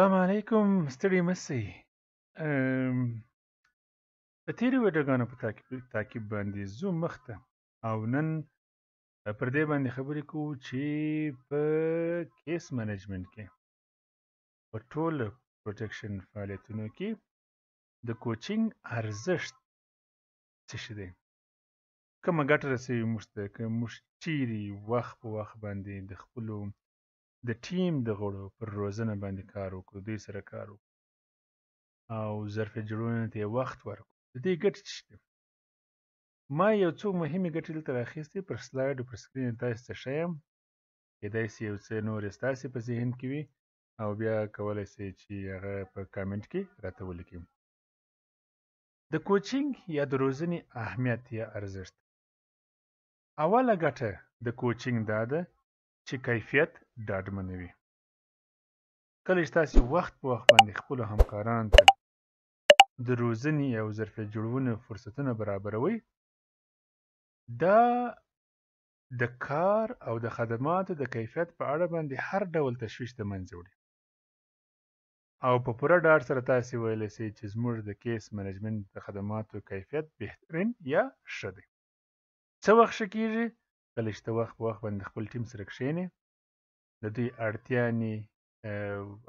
السلام علیکم، ستړي مه سئ. د تېرو ویډیوګانو په تعقیب باندې ځو مخته، او نن پر دې باندې خبرې کوو چې په case management کې، په ټولو protection فعالیتونو کې د coaching ارزښت څه شی دی، کومه ګټه رسوي موږ ته، که موږ چیرې وخت په وخت باندې د خپلو د ټیم د غړو پر روزنه باندې کار وکړو، دوی سره کار وکړو او ظرفیت جوړونې ته یې وخت ورکړو، د دې ګټې څه دي؟ ما یو څو مهمې ګټې دلته راخیستې، پر slide او پر screen تاسو ته ښیم. کېدای شي یو څه نورې ستاسې په ذهن کې وي او بیا کولی شئ چې هغه په comment کې راته ولیکئ. د coaching یا د روزنې اهمیت یا ارزښت. اوله ګټه د coaching دا ده چې کیفیت ډاډمنوي. کله چې تاسې وخت په وخت باندې خپلو همکارانو ته د روزنې او ظرفیت جوړونې فرصتونه برابروئ، دا د کار او د خدماتو د کیفیت په اړه باندې هر ډول تشویش د منځه وړي، او په پوره ډاډ سره تاسې ویلی شئ چې زموږ د case management د خدماتو کیفیت بهترین یا ښه دی. څه وخت ښه کیږي؟ کله چې ته وخت په وخت باندې خپل ټیم سره کښېنې، د دوی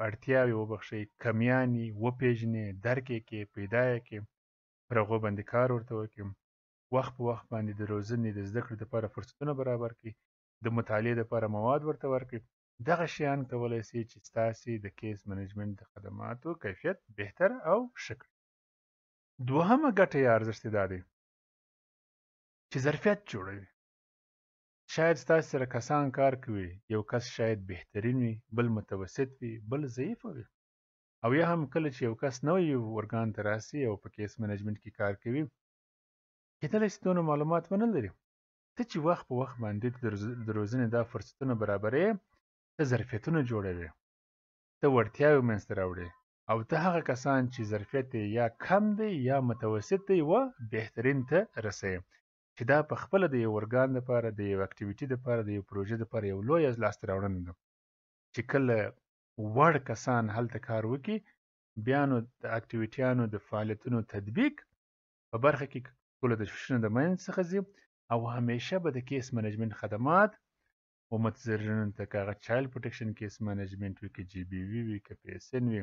اړتیاوې وبخښئ، کمیانې وپېژنې، درک یې کړې، پیدا یې کړې، پر هغو باندې کار ورته وکړې، وخت په وخت باندې د روزنې د زده کړې لپاره فرصتونه برابر کړي، د مطالعې لپاره مواد ورته ورکړي. دغه شیان کولی شي چې ستاسې د case management د خدماتو کیفیت بهتر او ښه کړي. دوهمه ګټه یا ارزښت یې دا دی چې ظرفیت جوړوي. شاید ستاسې سره کسان کار کوي، یو کس شاید بهترین وي، بل متوسط وي، بل ضعیف وي، او یا هم کله چې یو کس نوی ارګان ته راسي او په case management کې کار کوي، کېدلی شي دونه معلومات ونه لري. ته چې وخت په وخت باندې د روزنې دا فرصتونه برابرې، ته ظرفیتونه جوړوې، ته وړتیاوې منځته راوړې، او ته هغه کسان چې ظرفیت یې یا کم دی یا متوسط دی و بهترین ته رسوې، چې دا په خپله د یو ارګان دپاره، د یو activity دپاره، د یو پروژې دپاره یو لویه لاسته راوړنه ده چې کله وړ کسان هلته کار وکړي، بیا نو د activity یانو د فعالیتونو تطبیق په برخه کې ټوله تشویشونه د منځ څخه ځي، او همیشه به د case management خدمات و متضررینو ته، که هغه child protection case management وي، که GBV وي، که PSN وي،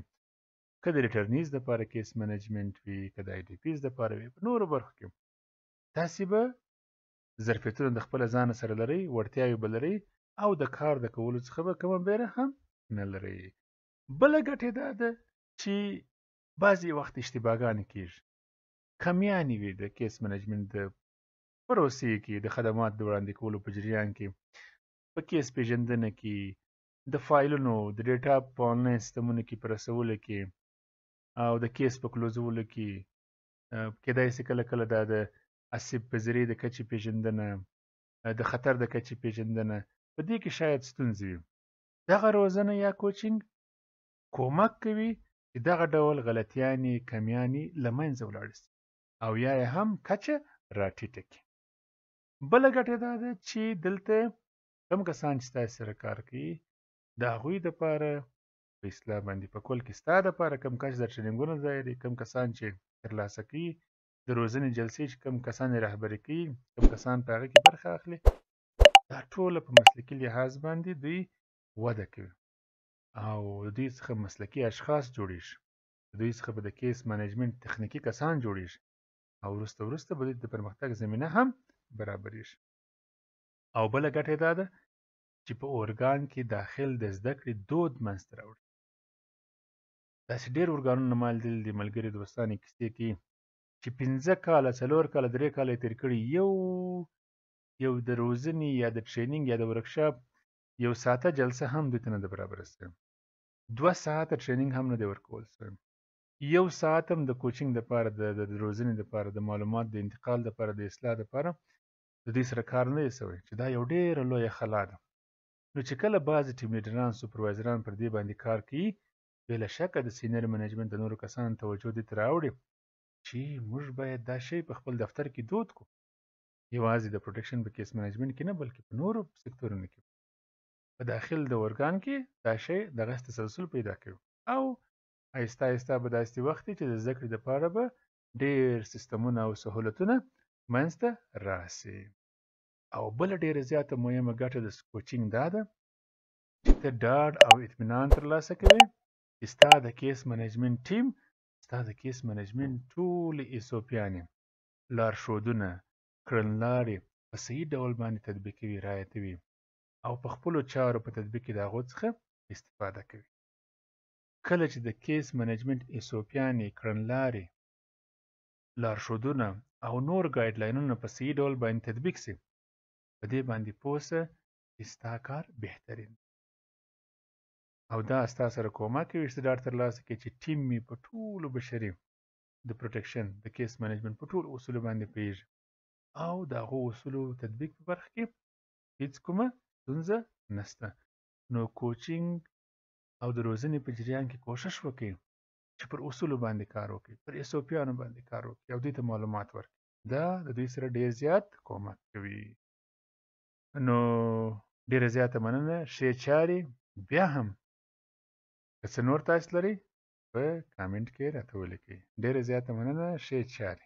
که د returnees دپاره case management وي، که د IDPs دپاره وي، په نورو برخو کې تاسې به ظرفیتونه د خپله ځانه سره لرئ، وړتیاوې به لرئ، او د کار د کولو څخه به کومه بیره هم نه لرئ. بله ګټه دا ده چې بعضې وخت اشتباهګانې کېږي، کمیانې وي د case management د پروسې کې، د خدمات د وړاندې کولو په جریان کې، په case پېژندنه کې، د فایلونو د data په آنلاین سیستمونو کې په رسولو کې، او د case په close ولو کې. کېدای شي کله کله دا د آسیب پذیرۍ د کچې پېژندنه، د خطر د کچې پېژندنه، په دې کې شاید ستونزې وي. دغه روزنه یا coaching کومک کوي چې دغه ډول غلطیانې کمیانې له منځه ولاړې شي او یا یې هم کچه راټیټه کړي. بله ګټه دا ده چې دلته کوم کسان چې ستاسې سره کار کوي، د هغوی دپاره په اصطلاح باندې په کول کې ستا دپاره کوم کس د training ونه ځای دی، کوم کسان چې ترلاسه کوي، د روزنې جلسې چې کوم کسان یې رهبري کوي، کوم کسان په هغه کې برخه اخلي، دا ټوله په مسلکي لحاظ باندې دوی وده کوي او د دوی څخه مسلکي اشخاص جوړیږي، د دوی څخه به د case management تخنیکي کسان جوړیږي، او وروسته وروسته به دوی د پرمختګ زمینه هم برابریږي. او بله ګټه یې دا ده چې په ارګان کې داخل د زده کړې دود منځته راوړي. داسې ډېر ارګانونه ما لیدلي دي، ملګري دوستان یې کیسې کوي چې 5 کاله، 4 کاله، 3 کاله یې تېر کړي، یو د روزنې یا د training یا د workshop یو ساعته جلسه هم دوی ته نه ده برابره شوې، 2 ساعته training هم نه دی ورکول شوی، یو ساعت هم د coaching دپاره، د روزنې دپاره، د معلومات د انتقال دپاره، د اصلاح دپاره د دوی سره کار نه دی شوی، چې دا یو ډېره لویه خلا ده. نو چې کله بعضې team leader ان، supervisor ان پر دې باندې کار کوي، بې له شکه د senior management د نورو کسانو توجه دې ته راوړي چې موږ باید دا شی په خپل دفتر کې دود کړو، یوازې د protection په case management کې نه، بلکې په نورو سکتورونو کې، په داخل د ارګان کې دا شی دغه تسلسل پیدا کوي. او آهسته آهسته به داسې وخت چې د زده کړې لپاره به ډېر سیستمونه او سهولتونه منځته راسي. او بله ډېره زیاته مهمه ګټه د کوچینګ دا ده چې ته ډاډ او اطمینان ترلاسه کوې چې ستا د case management team، ستا د case management ټولې SOP یانې، لارښودونه، کړنلارې په صحیح ډول باندې تطبیقوي، رعایتوي او په خپلو چارو په تطبیق کې د هغو څخه استفاده کوي. کله چې د case management SOP یانې، کړنلارې، لارښودونه او نور guideline ونه په صحیح ډول باندې تطبیق سي، په دې باندې پوه سه چې ستا کار بهترین او دا ستا سره کومک کوي چې ډاډ ترلاسه کړې چې team مې په ټولو بشري د protection د case management په ټولو اصولو باندې پوهېږي او د هغو اصولو تطبیق په برخه کې هیڅ کومه ستونزه نشته. نو کوچینګ او د روزنې په جریان کې کوشش وکړئ چې پر اصولو باندې کار وکړئ، پر SOP یانو باندې کار وکړئ او دوی ته معلومات ورکړئ. دا د دوی سره ډیر زیات کومک کوي. نو ډیره زیاته مننه، ښې چارې. بیا هم که څه نور تاسو لرئ په کامنټ کې راته ولیکئ. ډیره زیاته مننه، ښې چارې.